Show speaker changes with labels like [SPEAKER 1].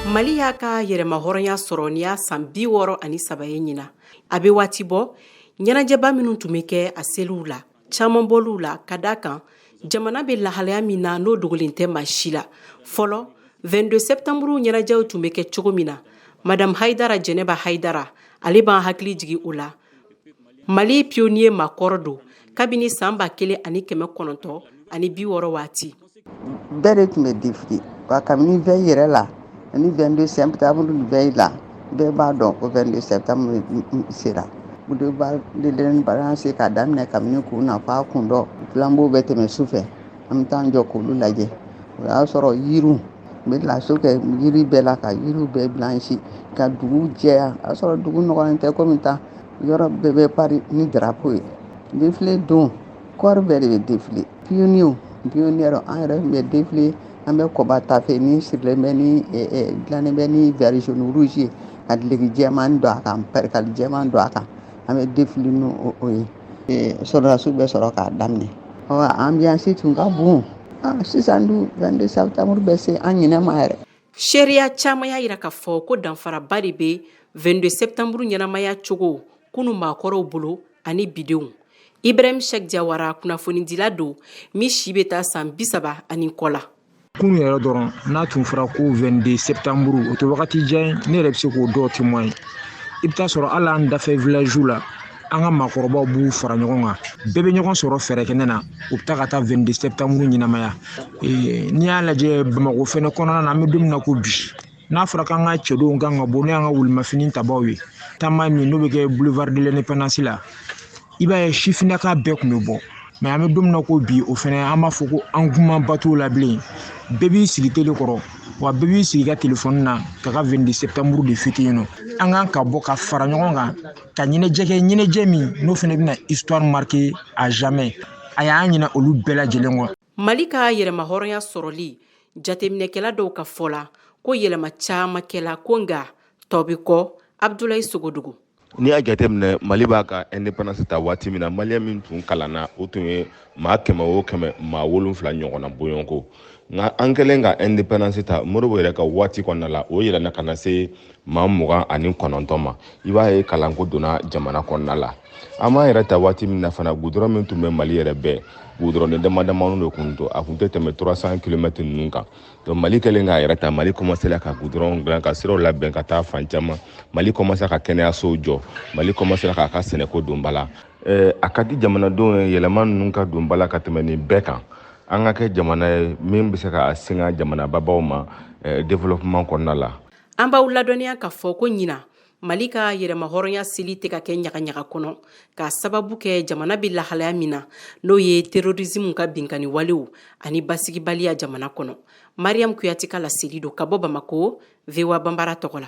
[SPEAKER 1] Mali y'a ka yɛrɛmahɔrɔnya sɔrɔ ni y'a san 63 ye ɲinan. A bɛ waati bɔ, ɲɛnajɛba minnu tun bɛ kɛ a seliw la, caman bɔliw la, ka da kan jamana bɛ lahalaya min na, n'o dogolen tɛ maa si la. Fɔlɔ, 22 septembre ɲɛnajɛw tun bɛ kɛ cogo min na, Madame Hayidara Jɛnɛba Hayidara, ale b'an hakili jigin o la. Mali pionnier maakɔrɔ don kabini san 1960 waati.
[SPEAKER 2] Bɛɛ de tun bɛ défilé wa. Kabini veille yɛrɛ la ni 22 septembre veille la, bɛɛ b'a dɔn ko 22 septembre sera. Boulevard de l'Indépendance, k'a daminɛ kabini kun na f'a kun dɔ, flambeau bɛ tɛmɛ su fɛ, an bɛ taa jɔ k'olu lajɛ. O y'a sɔrɔ yiriw n bɛ laso kɛ yiri bɛɛ la, ka yiriw bɛɛ blanchi, ka dugu jɛya. O y'a sɔrɔ dugu nɔgɔlen tɛ komi tan, yɔrɔ bɛɛ bɛ paré ni drapeau ye. Défilé don, corps bɛɛ de bɛ défilé, pionniers, pionnières, an yɛrɛ tun bɛ défilé. An bɛ kɔba tafe ni sirilen bɛ ni dilannen bɛ ni vert, jaune, rouge ye, ka duloki jɛman don a kan, percale jɛman don a kan, an bɛ défilé n'o o ye. Sɔrɔdasiw bɛ sɔrɔ k'a daminɛ. Ɔ, ambiance tun ka bon. Sisan dun, 22 septembre bɛ se an ɲinɛ ma yɛrɛ.
[SPEAKER 1] Seereya caman y'a jira k'a fɔ ko danfaraba de bɛ 22 septembre ɲɛnamaya cogo kunun maakɔrɔw bolo ani bidenw. Ibrahim Cheick Diawara, kunnafonidila don min si bɛ taa san 30 ani kɔ la.
[SPEAKER 3] Kunu yɛrɛ dɔrɔn n'a tun fɔra ko 22 septembre, o tɛ wagati jan ye. Ne yɛrɛ bɛ se k'o dɔw témoin. I bɛ taa sɔrɔ hali an dafɛ village la, an ka maakɔrɔbaw b'u fara ɲɔgɔn kan, bɛɛ bɛ ɲɔgɔn sɔrɔ fɛɛrɛ kɛnɛ na, u bɛ taa ka taa 22 septembre ɲɛnamaya. N'i y'a lajɛ Bamakɔ fɛnɛ kɔnɔna na, an bɛ don min na ko bi, n'a fɔra k'an ka cɛdenw kan ka bɔ n'o y'an ka wulimafini tabaw ye, taama min n'o bɛ kɛ boulevard de l'Indépendance la, i b'a ye sifinnaka bɛɛ tun bɛ bɔ. Mais an bɛ don min na ko bi, o fɛnɛ an b'a fɔ ko engouement t'o la bilen. Bɛɛ b'i sigi télé kɔrɔ wa, bɛɛ b'i sigi ka telefɔni na ka ka 22 septembre de fêter yen nɔ. An kan ka bɔ ka fara ɲɔgɔn kan ka ɲɛnajɛ kɛ, ɲɛnajɛ min n'o fɛnɛ bɛna histoire marquer à jamais. A y'an ɲinɛ olu bɛɛ lajɛlen kɔ.
[SPEAKER 1] Mali ka yɛrɛmahɔrɔnya sɔrɔli, jateminɛkɛla dɔw ka fɔ la ko yɛlɛma caman kɛla, ko nka tɔ bɛ kɔ. Abudulayi Sogodogo.
[SPEAKER 4] N'i y'a jateminɛ, Mali b'a ka indépendance ta waati min na, Malien min tun kalanna, o tun ye maa 100 o 100, maa 7 ɲɔgɔnna bɔɲɔgɔnko. Nka an kɛlen ka indépendance ta, Modibo yɛrɛ ka waati kɔnɔna la, o yɛlɛnna ka na se maa 29 ma. I b'a ye kalanko donna jamana kɔnɔna la. An b'an yɛrɛ ta waati min na fana, gudɔrɔn min tun bɛ Mali yɛrɛ bɛɛ, gudɔrɔn dama damani de kun don, a kun tɛ tɛmɛ 300 kilomètres ninnu kan. Donc Mali kɛlen k'a yɛrɛ ta, Mali commencé la ka gudɔrɔn dilan, ka siraw labɛn ka taa fan caman. Mali commencé ka kɛnɛyasow jɔ, Mali commencé k'a ka sɛnɛko don ba la. A ka di jamanadenw ye yɛlɛma ninnu ka don ba la ka tɛmɛ nin bɛɛ kan, an ka kɛ jamana ye min bɛ se ka singa jamanababaw ma développement kɔnɔna la.
[SPEAKER 1] An b'aw ladɔnniya k'a fɔ ko ɲinan Mali ka yɛrɛmahɔrɔnya seli tɛ ka kɛ ɲagaɲaga kɔnɔ, k'a sababu kɛ jamana bɛ lahalaya min na, n'o ye terrorisme ka binkani walew ani basigibaliya jamana kɔnɔ. Mariam Kuyate ka laseli don ka bɔ Bamako, VOA Banbara tɔgɔ la.